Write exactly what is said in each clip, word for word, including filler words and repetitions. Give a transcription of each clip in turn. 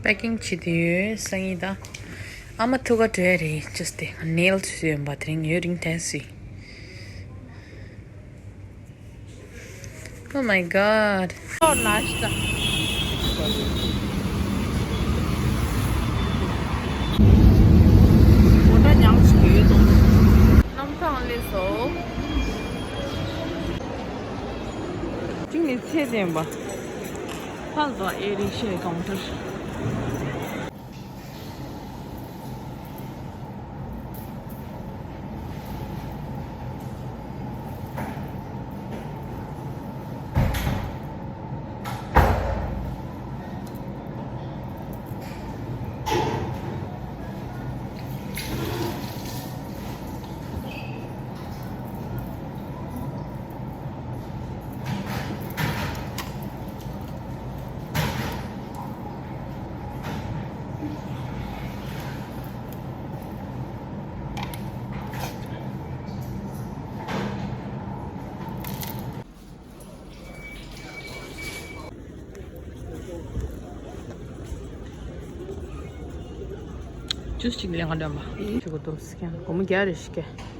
པེ་ཀིང་བྱེད་དུ་ཡོད་སང་ཉིན་ད། ཨ་མ་ཐུག་ག་འགྲོ་ཡ་རེད་just དེ་ནེལ་བཟོས་ཡོད་པ་དེ་རིང་ཡུན་རིང་དེ་སི། Oh my god. Oh, nice. གཅིག་ནི་ཚད་ལྡན་པ། ཕར་ལ་ཨེ་རིག་ཤའི་ཀའུན་ཊར། ཇུས་ཅིག་ལེན་ག་འདོན་པ། ཅིག་གོ་དོ་སི་ཀན་སྒོར་མོ་བརྒྱ་རེ་ཞིག་གས།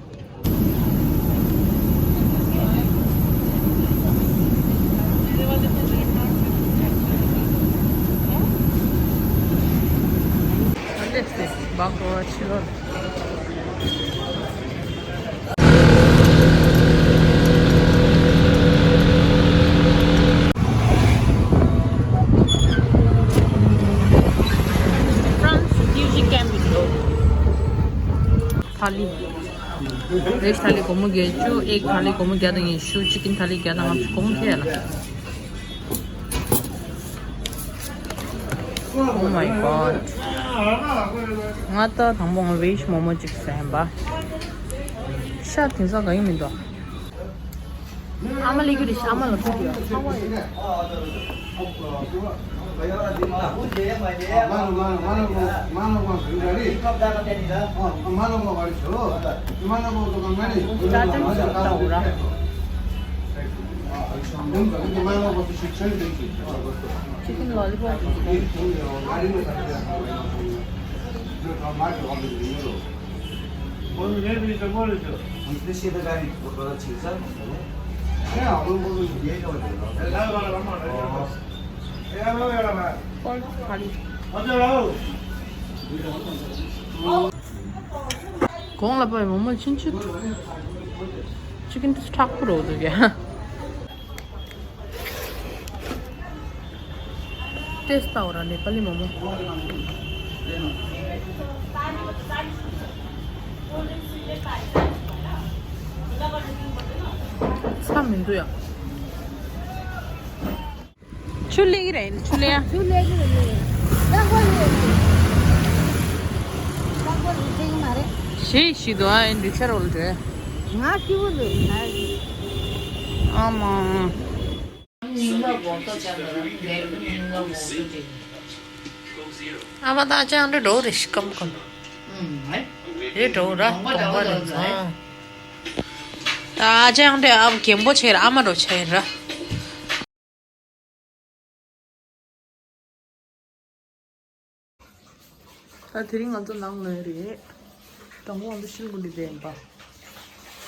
France refugee camp in Rome. ཐ་ལི། བེཇ་ཐ་ལི་སྒོར་མོ་བརྒྱད་ཅུ། ཨེག་ཐ་ལི་སྒོར་མོ་བརྒྱ་དང་ཉི་ཤུ། ཅི་ཀིན་ཐ་ལི་བརྒྱ་དང་ལྔ་བཅུ། སྒོར་མོ་ཁེ་ལ། Oh my god. ང་ད་དང་པོ་ང་བེཇ་མོ་མོ་ཅིག་ཟ་ཡིན་པ། ཤ་དེང་སང་ག་ཡིན་མི་འདུག་ཨ་མ་ལས་ཀྱི་རེད་ཤ་མ་ལ་ཕུད་དུ་ཡ་ཚང་བ་ཡོད། Chicken lollipop. གོང་ལ་པའི་མོ་མོ་ཆུན་ཆུན། ཅི་ཀིན་དུ་ཁྲག་པོ་རོ་འདུག་ཡ། ཏེས་ཏའོ་ར་ནེ་པ་ལི་མོ་མོ། ཚ་མི་འདུག་ཡ། ཆུ་ལེགས་རེད། ཆུ་ལེགས། ཆུ་ལེགས་རེད། ལེགས་པ་རེད། ལེགས་པ་རེད། ཐེངས་མ་རེད། ཞེས་ཞིག་ཏུ་ཨ་ཨེ་འདི་ཆར་འོལ་འདྲེ། ང་སྐྱིད་པོ་རེད་ང་། ཨ་མ། ཉིན་མ་གོང་ཐོག་ཆགས་ན་ལས་ཉིན་མ་གོང་ཐོག་ཅིག་ཨ་མ་ད་ཅང་འདྲེ་འགྲོ་རེ་ཞིག་སྐམ་སྐམ། ཨུམ། རེ་འགྲོ་ར་གདོང་པ་རེ་ཚང་། ད་ཅང་འདྲེ་ཨ་རྒན་པོ་ཆེ་ར་ཨ་མ་འགྲོ་ཆེ་ར། ད་དེ་རིང་ང་ཚོ་ནང་ལོགས་རེད། དང་པོ་ང་ཚོ་ཤིལ་གུ་འདི་བསྡད་ཡིན་པ།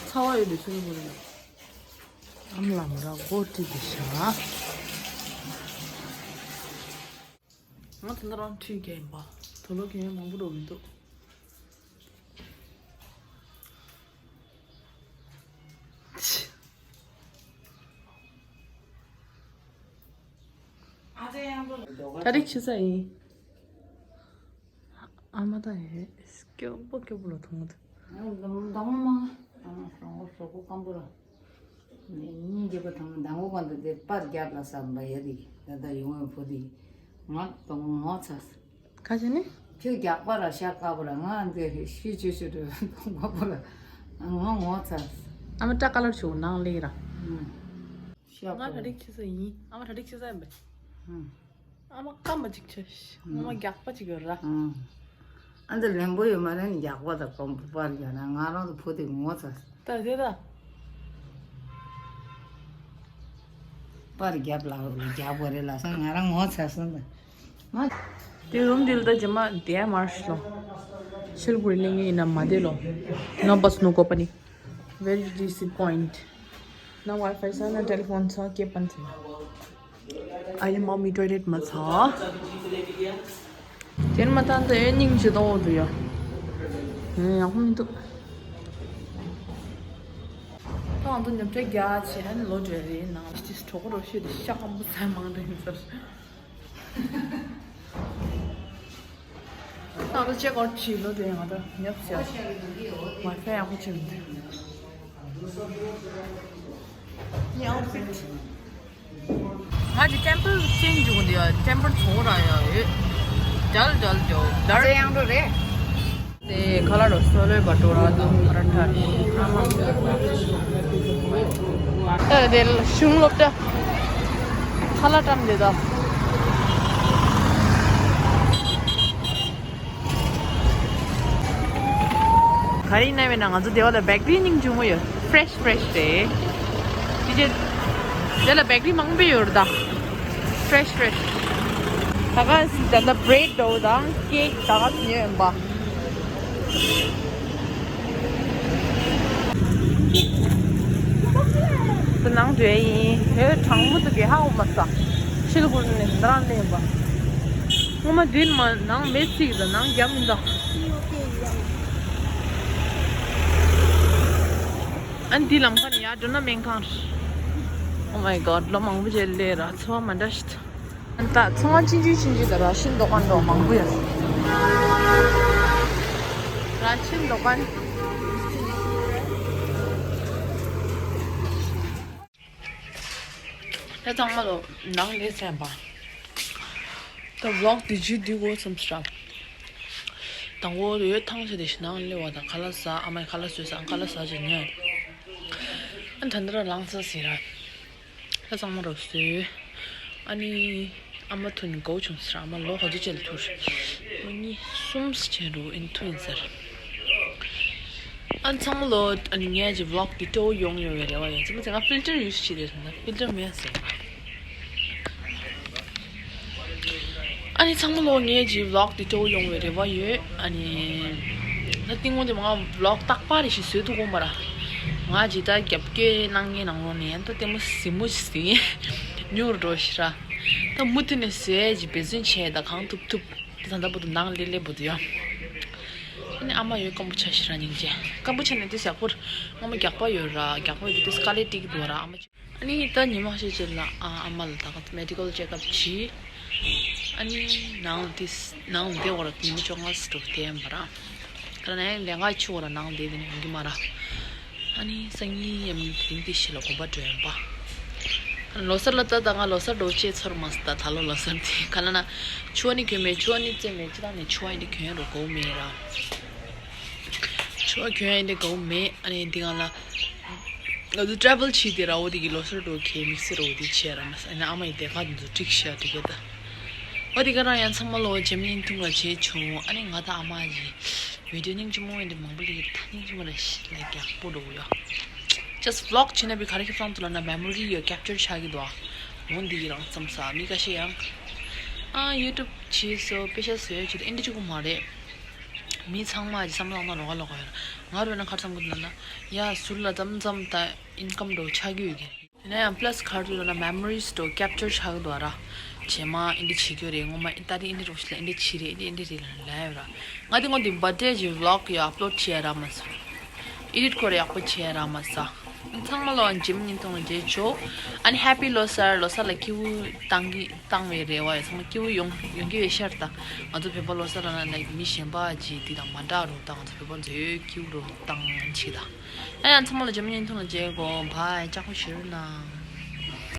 ཚ་བ་ཡོད་དེ་ཤིལ་གུ་རེད། ཨམ་ལམ་ར་སྒོ་ཁྲིད་དེ་ཤ། ང་དེ་འདྲ་རང་ཁྲིད་རྒྱ་ཡིན་པ། དུག་ལོག་གི་མང་པོ་འགྲོ་མི་འདུག་ད་རེས་ཁྱི་ས་ཡིན། ཨ་མ་ད་ཡེ་སྐྱོ་པོ་སྐྱོ་པོ་ལ་མཐོང་གི་འདུག་མདང་མ་ཨ་མ་སོང་གོ་སོ་གོ་སྐམ་པོ་ལ། ནི་གཉིས་རྒྱབ་པ་དང་མདང་གོ་ག་འདུག་དེ་པར་རྒྱབ་ལ་བསམ་པ་ཡ་དེ་ད་ད་ཡོང་བའི་བུ་དེ་ང་དང་ངོ་ཚ། ཁ་ཅིག་ནི། ཁྱོད་རྒྱག་པ་ར་ཤ་དཀར་པོ་ར་ང་འདི་ཤི་ཆུ་ཆུ་དུ་གཏོང་པ་པོ་ར་ང་ངོ་ཚ། ཨ་མ་སྐྲ་དཀར་ལ་ཆུ་ནང་ལེགས་ར། ཨུམ། ཤ་ང་དཀར་པོ་ར། གྲ་སྒྲིག་ཆེ་ས་ཡིན། ཨ་མ་གྲ་སྒྲིག་ཆེ་ས་ཡིན་པས། ཨུམ། ཨ་མ་སྐམ་པ་ཅིག་ཆེ། ངོ་མ་རྒྱགས་པ་ཅིག་ཡོད་ར། ཨུམ། ཨ་འདི་ལེན་པོ་ཡོད་མ་རེད། རྒྱགས་པ་དང་སྐམ་པོ་པར་རྒྱག་ན་ང་རང་ཚོ་བུ་དེ་ངོ་ཚ། ད་དེ་ད། པར་རྒྱབ་ལ་རྒྱགས་པ་རེད་ལ་སོང་ང་རང་ངོ་ཚ་སོང་ད། ང་ དེ་རུམ་འདི་ལ་ད་རྗེས་མ་དེ་མར་ཤི་ལོ། ཤེལ་སྒོར་གླེང་ངེས་ཡིན་ན་མ་བདེ་ལོ། No bus, no company. Very decent point. ན་Wi-Fi ས་ན་ཊེ་ལི་ཕོན་ཚང་སྐྱེད་པན་ཚང་། ཨ་ཡེ་མ་མི་ཊོའི་ལེཊ་མ་ཚང་། དེར་མ་ཐང་དུ་ཨེ་སྙིང་རྗེ་ཏོག་འདུག་ཡ། ཡང་ཡག་པོ་མི་འདུག་ད་ང་ཚོ་ཉོ་ཆ་རྒྱག་བྱས་ཨ་ནི་ལོག་འགྲོ་རེད། ནང་ལ་ཅིག་གྲོགས་པོ་རོགས་ཤོས་དེ་ཤ་སྐམ་པོ་ཟ་མང་དྲགས་ཡིན་ཟེར། ང་ཚོ་ཅེག་ཨའུཊ་བྱས་ལོག་འགྲོ་ཡ། ང་ཚོ་ཉོ་ཆ་ཝའི་ཕའི་ཡག་པོ་བྱས་མི་འདུག་ངའི་ཨའུཊ་ཕིཊ། ང་ཅིག་ཊེམ་པལ་ཅན་འཇུག་འདི་ཡ། ཊེམ་པལ་ཚོ་ར་ཡ་ཡོད། འཇལ་འཇལ་འཇལ་འཇལ། ཡང་འགྲོ་རེད། དེ་ཁ་ལག་རོ་སོ་ལོའི་བར་དོ་ར་དང་ར་ཁྲ་རེད། ཨ་དེ་གཞུང་སློབ་གྲྭ་ཁ་ལག་བཀྲམ་དེ་དང་། ག་རེ་ཡིན་ན་མེད་ན་ང་ཚོ་སྡེ་བ་ལ་བེ་ཀ་རི་སྙིང་རྗེ་མོ་ཡོད། ཕྲེཤ་ཕྲེཤ་རེད། ཅི་ཅི། དེ་ལ་བེ་ཀ་རི་མང་པོ་ཡོད་རེད་ད། ཕྲེཤ་ཕྲེཤ། ད་ག་ད་ལྟ་བྷི་རེཌ་འདྲ་བོ་དང་ཀེག་ད་ག་ཉོས་ཡིན་པ། དེ་ནང་འདྲ་ཡིན། དེ་གྲང་མོ་དུ་གེ་ཧ་འོ་མ་ས། ཕྱི་ལ་ཁུར་ནས་འདི་རང་ལེན་པ། སྔོན་མ་འདིར་མ་ནང་མེ་ཚིག་དང་ནང་རྒྱབ་མི་འདུག་ཨ་ནི་འདི་ལམ་ཁ་ནས་ཡར་འགྲོ་ན་སྨན་ཁང་རེད། Oh my god, ལོ་མང་པོ་རྗེས་སླེབས་ར་ཚོར་བ་མ་འདྲ་ཞིག་ད་ཚོང་ཁང་ཆུང་ཆུང་ཆུང་ཆུང་དང་ར་ཤིང་འདོགས་མཁན་འདྲ་མང་པོ་ཡོད། ར་ཤིང་འདོགས་མཁན། ད་ཚང་མ་ལོ་ནང་སླེབས་ཚར་བ། ད་ཝི་ལོག་དེ་བརྗོད་དུས་གོ་སམ་སི་ར། དང་པོ་ཡོད་ཐང་ཆད་དེ་ཞིག་ནང་སླེབས་པ་དང་ཁ་ལག་ཟ། ཨ་མའི་ཁ་ལག་བཟོས་ཟ། ཁ་ལག་ཟ་བྱས་ཉལ། ཨ་ད་འདི་ར་ལངས་ས་ཟེར་ར། ད་ཚང་མ་རོགས་བཟོས། ཨ་ནི་ཨ་མ་ཐུག་ནས་དགའ་བོ་བྱུང་ཟེར། ཨ་མ་ལོ་ག་ཚོད་ཅིག་ལ་ཐུག་རེད། ལོ་གཉིས་གསུམ་ཙམ་ཅིག་རེད་ཨ་ནི་ཐུག་ཡིན་ཟེར། ཨ་ནི་ཚང་མ་ལོ་ཨ་ནི་ངས་ཀྱི་ཝི་ལོག་འདི་སྤྲོ་བོ་ཡོང་ཡོད་པའི་རེ་བ་ཡོད། ཚང་མ་ཚང་ང་ཕིལ་ཊར་ཡུ་སི་བྱས་རེད་ཟེར་ན་ཕིལ་ཊར་མེད་ཟེར། ཨ་ནི་ཚང་མ་ལོ་ངས་ཀྱི་ཝི་ལོག་འདི་སྤྲོ་བོ་ཡོང་བའི་རེ་བ་ཡོད། ཨ་ནི་ད་ཏིང་ངོ་དེ་མ་ང་ཝི་ལོག་རྟག་པར་རེ་ཞིག་བཟོས་འདུག་གོ་མ་ར། ང་ཇི་ལྟར་རྒྱབ་སྐྱོར་གནང་མཁན་ནང་ལོགས་ནས་ཡང་ད་ལྟད་མོ་གཟིགས་མོ་ཞིག་གཟིགས་མཁན་ཉུང་རུ་འགྲོ་ཞིག་ར། ད་མུ་མཐུད་ནས་བཟོས་ཀྱི་འབད་བརྩོན་བྱས་ད་གང་ཐུབ་ཐུབ་ད་ད་ལྟ་བར་དུ་ནང་སླེབས་སླེབས་བར་དུ་ཡོད། ཨ་ནི་ཨ་མ་ཡོད་སྐམ་པོ་ཆགས་ཤིག་ར་སྙིང་རྗེ། སྐམ་པོ་ཆགས་ནས་དེ་ཡག་པོ་རེད། སྔོན་མ་རྒྱགས་པ་ཡོད་ར། རྒྱགས་པ་ཡོད་དུས་དེ་སྐ་ལེ་ཏིག་འདུག་ར་ཨ་མ། ཨ་ནི་ད་ཉི་མ་ཤས་ཅིག་ལ་ཨ་ཨ་མ་ལ་ད་ག་མེ་ཌི་ཀལ་ཅེག་ཨབ་བྱས། ཨ་ནི་ནང་དེ་ནང་དེ་བར་ཉི་མ་བཅོ་ལྔ་ཙམ་འགྲོ་བསྡད་ཡིན་པ་ར། ཁ་ན་ཡང་ལས་ཀ་ཆུ་བར་ནང་དེ་དེ་ནས་ཡོང་གི་མ་ར། ཨ་ནི་སང་ཉིན་ཡང་དེ་རིང་དེ་ཞིག་ལ་དགོན་པ་འགྲོ་ཡིན་པ། ཨ་ནི་ལོ་གསར་ལ་ད་ད་ང་ལོ་གསར་འགྲོ་ཅེས་ཚོར་མ་སོང་ད། ད་ལོ་ལོ་གསར་དེ་ཁ་ན་ན་ཆུ་བ་ནི་གྱོན་མེད། ཆུ་བ་ནི་བཙེམས་མེད། ཅི་ད་ནས་ཆུ་བ་ཡིན་དེ་གྱོན་རོགས་གོ་མེད་ར། ཆུ་བ་གྱོན་ཡ་འདི་དགའ་བོ་མེད། ཨ་ནི་འདི་གང་ལ། ང་ཚོ་ཊེ་རེ་ཝལ་བྱས་ཏེ་ར་འོ་དེ་གི་ལོ་གསར་འགྲོ་ཁེ་དམིགས་བསལ་འོ་དེ་བྱས་ར་མ་ཟ། ཨ་ནི་ཨ་མ་ཡི་དེ་ག་དེ་ཚོ་འགྲིག་ཤག་འགྲིག་གི་ད། འོ་དེ་ག་རང་ཡང་ཚང་མ་ལོ་རྗེས་མ་བརྙན་ཐུང་ལ་བྱས་བྱུང་། ཨ་ནི་ང་དང་ཨ་མ་གི་བི་ཌི་ཡོ་སྙིང་རྗེ་མོ་ཡིན་དེ་མང་པོ་ལ་ད་སྙིང་རྗེ་མོ་ལ་ལ་ཡག་པོ་འགྲོ་གི་ཡོད། ཇ་སི་ཊི་ཝི་ལོག་བྱས་ན་བི་ག་རེ་ཁེ་བཟང་དུ་ལ་ན་མེ་མོ་རི་ཡོད་ཀེབ་ཅར་ཆགས་ཀྱི་འདུག་ཨ། འོ་འདི་ཡི་རང་བསམ་ས་མི་ཁ་ཤས་ཡང་། ཨ་ཡུ་ཊུབ་བྱས་སོ་པེ་ཤ་བཟོས་བྱས་ཏེ་ཨེ་འདྲ་བྱེད་དགོས་མ་རེད། མི་ཚང་མ་གི་བསམ་བློ་བཏང་ན་ལོགས་ཀ་ལོགས་ཀ་ཡོད་ར། ང་རུ་ན་ཁར་བསམ་གི་འདུག་ན་ཡ་ཟུར་ལ་མཚམས་མཚམས་ད་ཨིན་ཀམ་འགྲོ་ཆགས་ཀྱི་ཡོད་ཀྱི་རེད། ཡིན་ན་ཡང་པ་ལ་སི་ག་རུ་ལ་ན་མེ་མོ་རི་སི་འགྲོ་ཀེབ་ཅར་ཆགས་ཀྱི་འདུག་ར། རྗེས་མ་ཨེ་འདྲ་བྱེད་རྒྱུ་རེད། སྔོན་མ་ད་རེས་ཨེ་འདྲ་རོགས་ཤིག་ལ་ཨེ་འདྲ་བྱེད་རེད། ཨེ་འདྲ་ཨེ་འདྲ་རེད་ལ་ལབ་ཡོད་ར། ང་དེ་སྔོན་དེ་བར་ཌེ་གི་ཝི་ལོག་ཡང་ཨབ་ལོཌ་བྱས་ར་མ་སོང་། ཨེ་ཌིཊ་ཁོ་ར་ཡག་པོ་བྱས་ར་མ་སོང་། ཚང་མ་ལོ་རྗེས་མ་བརྙན་ཐུང་ལ་མཇལ་ཆོག་ཨ་ནི་ཧེ་པི་ལོ་གསར། ལོ་གསར་ལ་སྐྱིད་པོ་བཏང་གི་བཏང་བའི་རེ་བ་ཡོད། ཚང་མ་སྐྱིད་པོ་ཡོང་ཡོང་གི་ཡོད་ཤག་ད་ང་ཚོ་བོད་པ་ལོ་གསར་ལ་ན་ལའིཀ་མི་གཞན་པ་ཅིག་འདི་དང་མ་འདྲ་རུ་ད་ང་ཚོ་བོད་པ་ཚོ་ཡོད་སྐྱིད་པོ་རུ་བཏང་ཅིག་ད། ཨ་ཡང་ཚང་མ་ལོ་རྗེས་མ་བརྙན་ཐུང་ལ་མཇལ་གོ། བྷའི། ལྕགས་པོ་བཞུར་ན།